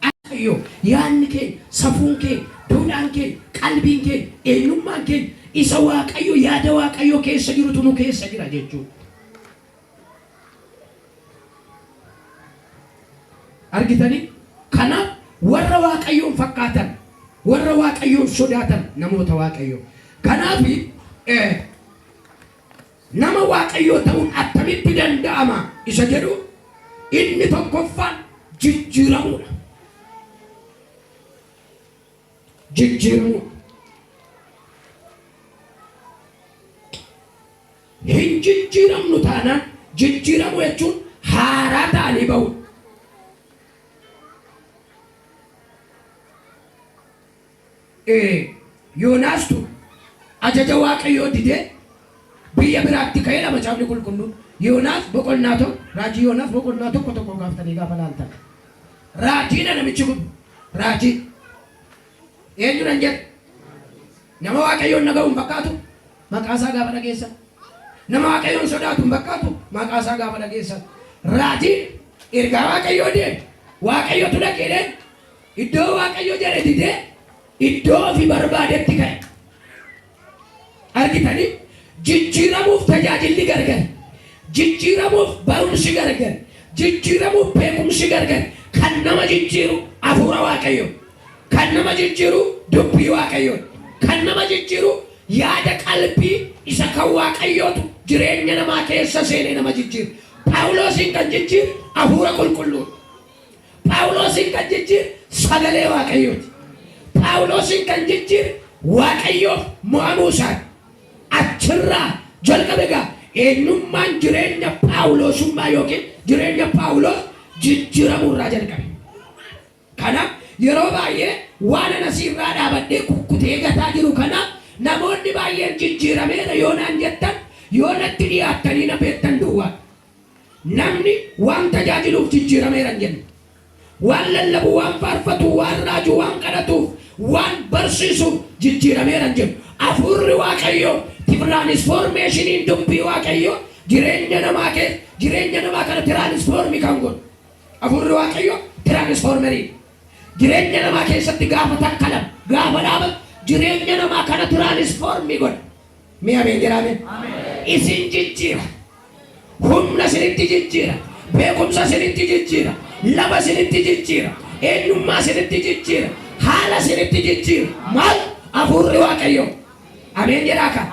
Waaqayyo yaadni keenya, safuun keenya, duudhaan keenya, qalbiin keenya, eenyummaan keenya isa Waaqayyo yaada Waaqayyoo keessa jirutu nu keessa jira jechuudha. Argitanii? Kanaaf warra Waaqayyoon fakkaatan, warra Waaqayyoon sodaatan namoota Waaqayyoo. Kanaaf Nama Waaqayyoo ta'uun attamitti danda'ama isa jedhu inni tokkoffaan jijjiiramuudha. Jijjiiramuu. Hin jijjiiramnu taanaan jijjiiramuu jechuun haaraa ta'anii ba'uudha. Yoonaastu ajaja Waaqayyoo didee biyya biraatti ka'eedha macaafni qulqulluun. Yoonaas boqonnaa 1, raajii Yoonaas boqonnaa 1 1 kaaftanii gaafa laaltan. Raajiidha namichi kun. Raajii. Eenyu nan jedhe? Nama Waaqayyoon dhaga'u hin fakkaatu? Maqaa isaa gaafa dhageessan. Nama Waaqayyoon sodaatu hin fakkaatu maqaa isaa gaafa dhageessan. Raajiin ergaa Waaqayyoo deeme. Waaqayyotu dhaqee iddoo Waaqayyo jedhe didee iddoo ofii barbaadetti ka'e. Argitanii? Jijjiiramuuf tajaajilli gargar. Jijjiiramuuf barumsi gargar. Jijjiiramuuf beekumsi gargar. Kan nama jijjiiru hafuura Waaqayyoo. Kan nama jijjiiru dubbii Waaqayyoo. Kan nama jijjiiru yaada qalbii isa kan Waaqayyootu jireenya namaa keessa seenee nama jijjiira. Phaawulosiin kan jijjiiru hafuura qulqulluudha. Phaawulosiin kan jijjiiru sagalee Waaqayyooti. Phaawulosiin kan jijjiiru Waaqayyoof mo'amuu isaati. Achirraa jalqabe egaa eenyummaan jireenya Phaawulosummaa yookiin jireenya Phaawulos jijjiiramuu irraa jalqabe. Kanaaf yeroo baay'ee waan ana asirraa dhaabadhee kukkutee gataa jiru kana namoonni baay'een jijjiirameera yoo naan jettan, yoo natti dhiyaattanii na beektan duwwaa. Namni waan tajaajiluuf jijjiirameera hin jennu. Waan lallabu, waan faarfatu, waan raaju, waan kadhatuuf, waan barsiisuuf jijjiirameera hin jennu. Hafuurri Waaqayyoo, tiraanisfoormeeshiniin dubbii Waaqayyoo jireenya namaa keessa, jireenya namaa kana tiraanisfoormi kan godhu. Hafuurri Waaqayyoo tiraanisfoormerii. Jireenya namaa keessatti gaafa takkalam, gaafa dhaabatu jireenya namaa kana tiraanisfoormi godha. Mee ameen jedhaa mee. Isin jijjiira. Humna isinitti jijjiira. Beekumsa isinitti jijjiira. Lafa isinitti jijjiira. Eenyummaa isinitti jijjiira. Haala isinitti jijjiira. Maal? Hafuurri Waaqayyoo. Ameen jedhaa ka.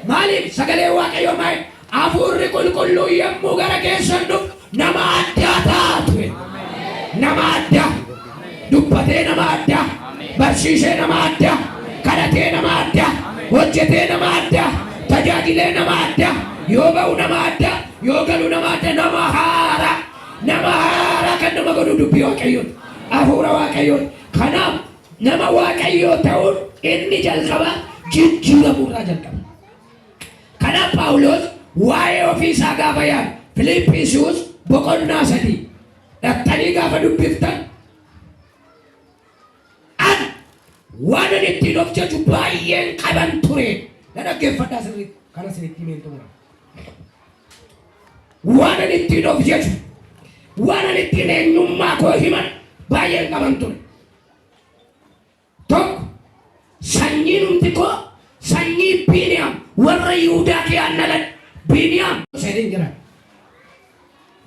Maaliif sagaleen Waaqayyoo maal? Hafuurri qulqulluu yommuu gara keessan dhufu nama addaa taatu. Nama addaa. Dubbatee nama addaa. Barsiisee nama addaa. Kadhatee nama addaa. Hojjetee nama addaa. Tajaajilee nama addaa. Yoo ba'u nama addaa. Yoo galu nama addaa. Nama haaraa. Nama haaraa kan nama godhu dubbii Waaqayyooti. Hafuura Waaqayyooti. Kanaaf nama Waaqayyoo ta'uun inni jalqaba jijjiiramuu irraa jalqaba. Kanaaf Phaawulos waa'ee ofii isaa gaafa yaadu Filiippiisiyuus boqonnaa 3 dhaqxanii gaafa dubbiftan, an waan ani ittiin of jaju baay'een qaban ture. Na dhaggeeffadhaa sirriitti. Kana isinitti himeen xumura. Waan ani ittiin of jaju, waan ani ittiin eenyummaa koo himan baay'een qaban ture. Tokko, sanyiin humti koo sanyii Biiniyaam warra Yihudaa kiyaan dhaladhe. Biiniyaam. Seeneen jira.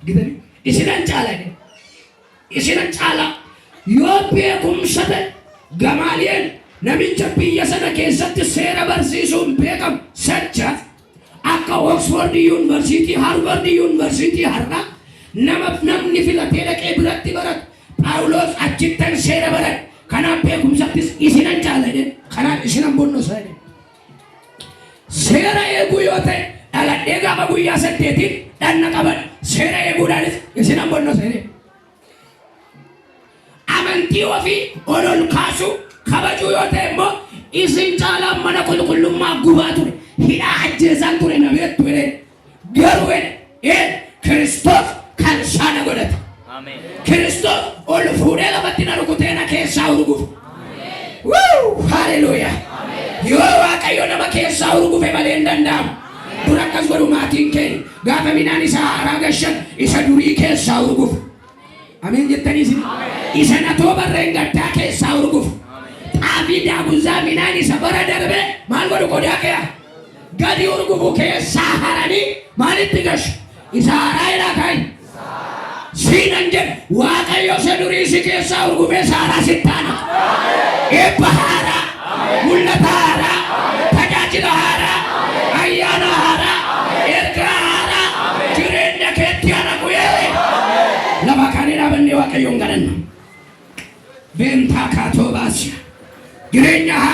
Gitanii isinan caala jedhe. Isinan caala yoo beekumsa ta'e, Gamaaliyeel namicha biyya sana keessatti seera barsiisuun beekamu sacha akka Oxford University, Harvard University har'a nama namni filatee dhaqee biratti baratu, Phaawulos achittan seera baradhe. Kanaaf beekumsattis isinan caala jedhe. Kanaaf isinan bonnosa jedhe. Seera eeguu yoo ta'e, dhaladhee gaafa guyyaa 8n dhanna qabadhe. Seera eeguudhaanis isinan bonnosa jedhe. Amantii ofii ol ol kaasuu kabajuu yoo ta'e immoo, isin caalaan mana qulqullummaa gubaa ture. Hidhaa ajjeesaan ture, na beektu jedhe. Garuu jedhe Kiristoos kan isaa na godhate. Kiristoos ol fuudhee lafatti na rukutee na keessaa urgufe. Wuu! Haleluuyaa! Yoo Waaqayyo nama keessaa urgufe malee hin danda'amu. Dura akkas godhu maatiin keenya gaafa midhaan isa haaraa gashan isa durii keessaa urgufu. Ameen jettanii isin? Isa natoo barreen gaddaa keessaa urgufu. Xaafii daaguzaa midhaan isa bara darbe maal godhu? Qodaa kee gadi urgufu, keessaa haranii maalitti gashu? Isa haaraa irraa kaa'i. Siinan jedhe, Waaqayyo isa durii si keessaa urgufee isa haaraa sitti aana. Eebba haaraa, mul'ata haaraa, tajaajila haaraa, ayyaana haaraa, ergaa haaraa jireenya keetti hara bu'ee. Lafa kaanii dhaabannee Waaqayyoon kadhanna. Beentaa kaatoo baasiya. Jireenya haaraa.